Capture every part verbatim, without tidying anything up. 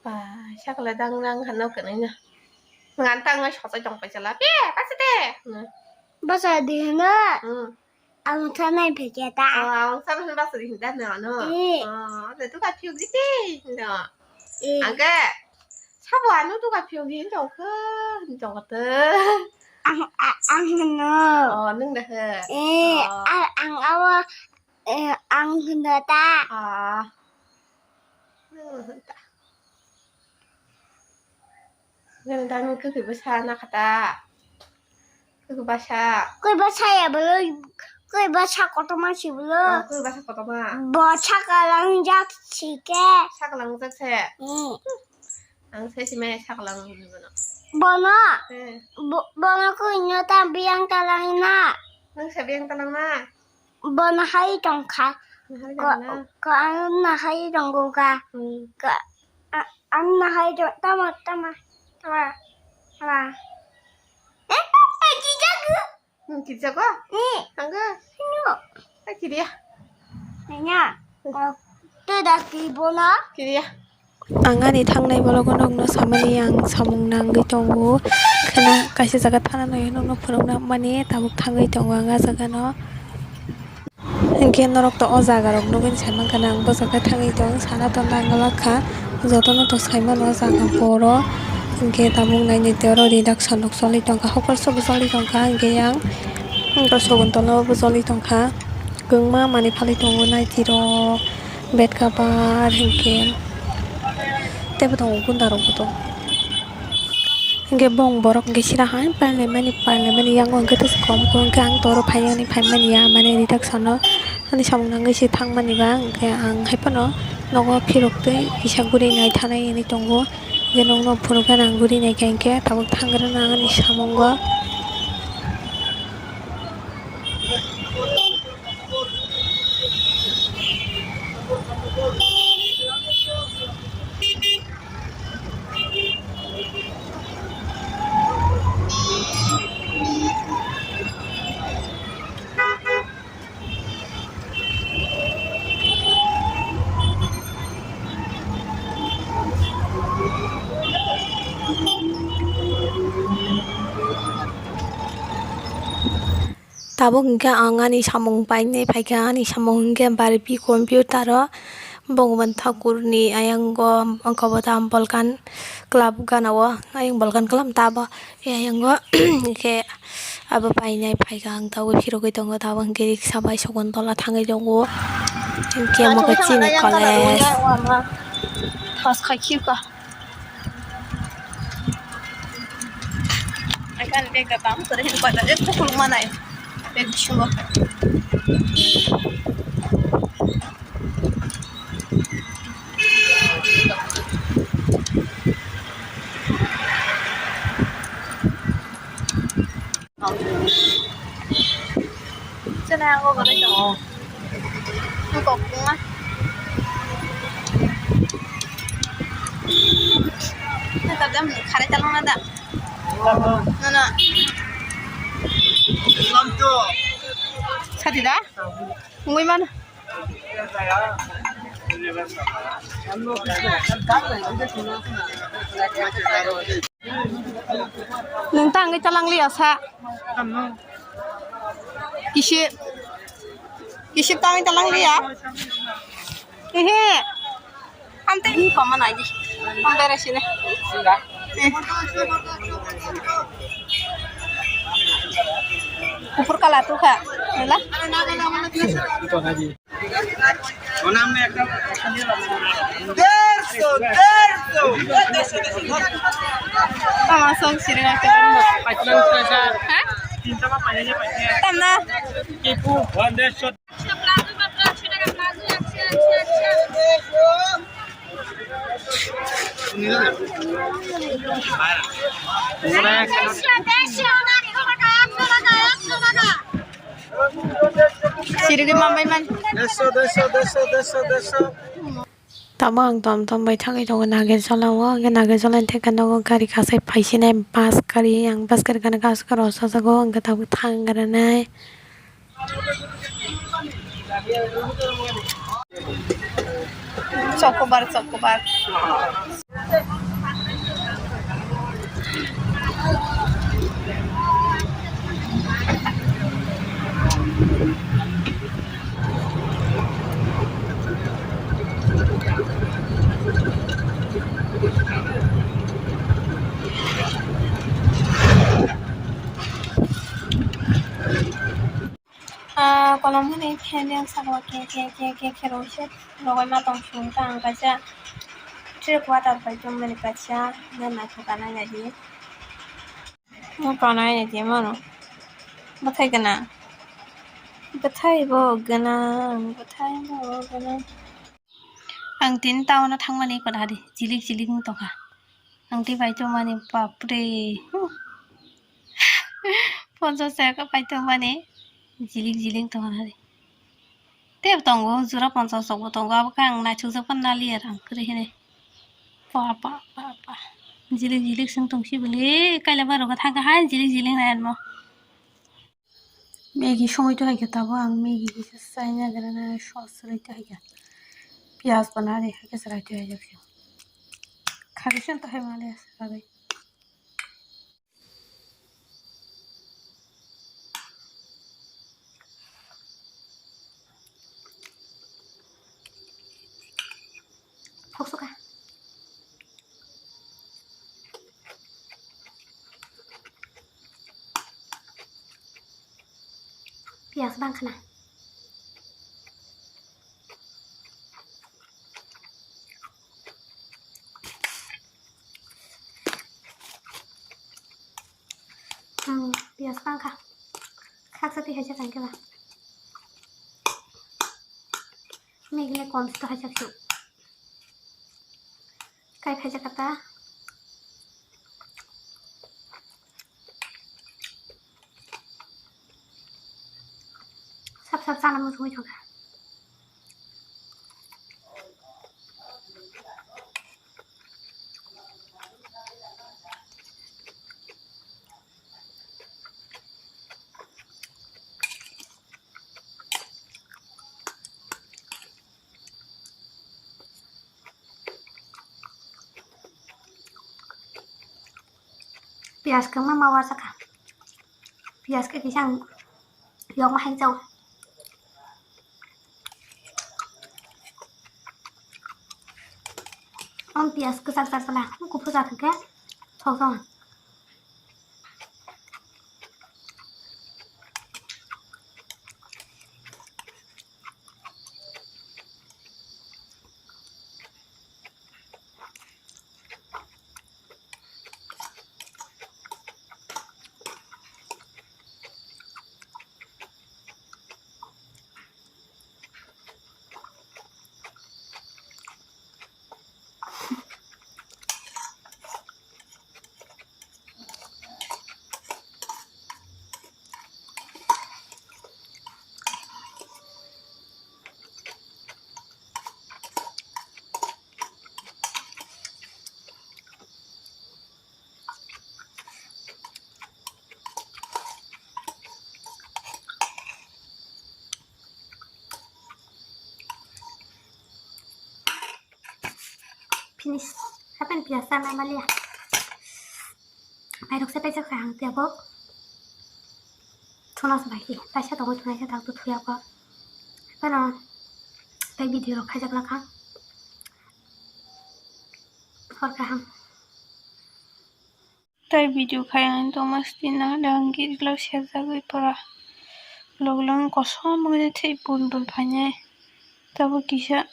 Ba, sakala dang dang hano kwnwi no. Ngan tang ngai sochai tong paisala. Pe, pasi de. Basa di hino. Hmm. Ang thanai phikya ta. Oh, ang sana hin basa di hinda no, no. Eh. Oh, de tu ka phiu giti, no. Eh. Angke, sabo anu tu ka phiu gin tong khe, tong khe. Ang, a-, ang hino. Oh, nung de he. Eh, oh. A-, ang awa, eh, ang hino ta. Ah. Nung hino ta. Gana dami kwkwi bwsa nakha ta. Kwkwi bwsa. Kwkwi bwsa ya bolo, kwkwi bwsa kotorma si bolo. Oh, kwkwi bwsa kotorma. Bo sakalang jak si khe. Sakalang jak se. Hmm. Ang sai si maya sakalang ni bono. Bono. Eh. Bo-, bono kwkwi no ta biyang talang na. Nung sa biyang talang na. Bono hai tong kha. Nahari ko, tong na. Ko ang nahari tongo kha. Hmm. Ko, a-, ang nahari tong, tama, tama, tama, tama. Eh, eh, kijago. Hmm, kijago? Eh. Tangga? Sino? Eh, kidia. Nanya. Ko, tu da ki bono? Kidia. Ang ani thangnai bologo nokno samani ang samung nangwi tongo. Khena kaisa jaga thana nokno phunukna mani tabuk thangwi tongo ang ah jagano. Hinkhe norok to o jaga rok nugwi sai mankha na ang bo jaga thangwi tong sana to nangwlak kha jotono to sai mano o jaga boro hinkhe tabuk nainai tei oro ri daksa nok choli tongkha hokor sobo choli tongkha hinkhe yang Sogon tola o bo choli tongkha kwbangma manwi phalwi tongo naitwi rok. Bed cover hinkhe teibo tongo gunda rokbo tongo. Hinkhe bong borok hinkhe sira hai pailai mani pailai mani yango hinkhe tei se kom khe hinkhe ang toro phai yani phai mani ya mane ri daksa no ani samung nangwi se thang mani ba hinkhe ang hai phano nogo phirok tei kisa guri nai thanai hinwi tongo hinkhe nokno phunukgana ang guri naikha hinkhe tabuk thang rwna ani samungo. Tabuk hinkhe ang ani samung painai phaikha, ani samung hinkhe Barbie computer o Bhagwan Thakur ni ayango Kobodam Balkan Club gana o ayang Balkan Club tabo ayango hinkhe abo painai phaikha ang tabuk phirogwi tongo tabuk hinkhe riksa bai Sogon tola thangwi tongo hinkhe omo khe chini college. Thos khai khirka. Akan bag da bang, tore hin koi da, eh, pukul mana eh. Bag bisingo. Chana ang ogo nai tongo. Ang kok tongo. Nang tabjam kharai talong na da. Nono. Sati da? Ngui mana? Nung tangwi talang liya sa. Kisi, kisi tangwi talang liya. Ehe. Amte hi koma nai di. Amte re sini. Eh. Upur kala tu kha. Nila? দেড়শো, দেড়শো। Tama song siri na kha. Ha? Tamna? দেড়শো। দেড়শো, দেড়শো, একশো টাকা, একশো টাকা, একশো টাকা। Sirigwi mambai man. দেড়শো, দেড়শো, দেড়শো, দেড়শো, দেড়শো। Tamo ang tom tom bai thangwi tongo Nagerjola o, hwnkhe Nagerjola ni theka nogo gari kasai phaisinai bus gari, ang bus gari gana gas karo sajago, hwnkhe tabuk thang granai. Chocobar, chocobar. Ah, kolom hwnwi phendeng saka o ke ke ke ke khe rw se rwgwi ma tong sung ta ang kaisa trek water bai tongmani kaisa nai naithok ka nai naidi. Nai ka nai naidi mano bwthai gwnang bwthai bo gwnang bwthai bo gwnang. Ang tini town o thangmani kwrwi jilik jilik wng tongkha. Ang tei bai tongmani bapre. Ponchas taka bai tongmani jilik jilik tongkha. Tei tongo jora ponchas rokbo tongo, abo khe ang naithokjak phano naliya rang kwrwi hinwi. Pa pa pa pa. Jilik jilik se wng tong sibole kaila barok thangkha hai jilik jilik nai anmo. Maggie songwi tongkha tabuk ang Maggie kisa chaina gana sauce rwui tongkha piyaj bo nari hai khe chwrai tongkha khari se tongkha mali aswk. Thok sukha. Piyaj bang khna. Hmm, piyaj bang kha. Khaksa twi haijak ang khe ba. Maggie le kom sito haijak su. Kai phaijak kata. Sap sap chana muchungwi thangkha. Piyaj kwbangma ma uansukha. Piyaj khe kisa ang yokma hai chao. Ang piyaj kwchar char sala, kuphur char hwnkhe thok thok. Finish. Happen piyaj sana maliya. Mairok se paijak kha ang tebo. Thuna se bai ki, taisa tongo thuna se tak tu thuya ko. Happen o. Tai video rok khaijak lakha. Hor kaham. Tai video khai ang tongma stina dang giri lo serjagwi pura. Log long kosom wngwi thwi bul bul phainai. Tabuk kisa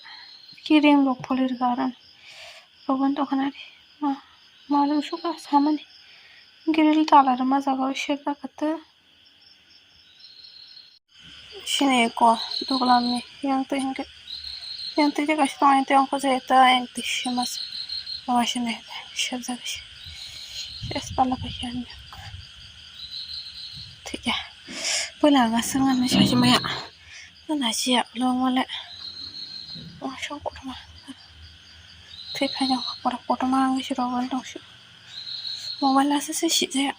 kiring rok pholir karon. Rogon tongkha nari. Ma, malung suka samani. Giri tala rwma jaga o serjak kha twi. Sini ko duglam ni yang twi hwnkhe yang twi kaisa tong yang twi ongkho je ta yang twi sima se. Omo sini serjak se. Ses pala kaisa ni. Thik ya. Pwla ang aswk nang sai maya. Nang nasi ya lo mole. Omo song kotorma. Thwi phai jang kotor kotorma ang si rogon tong si. Mobile aswk se si je.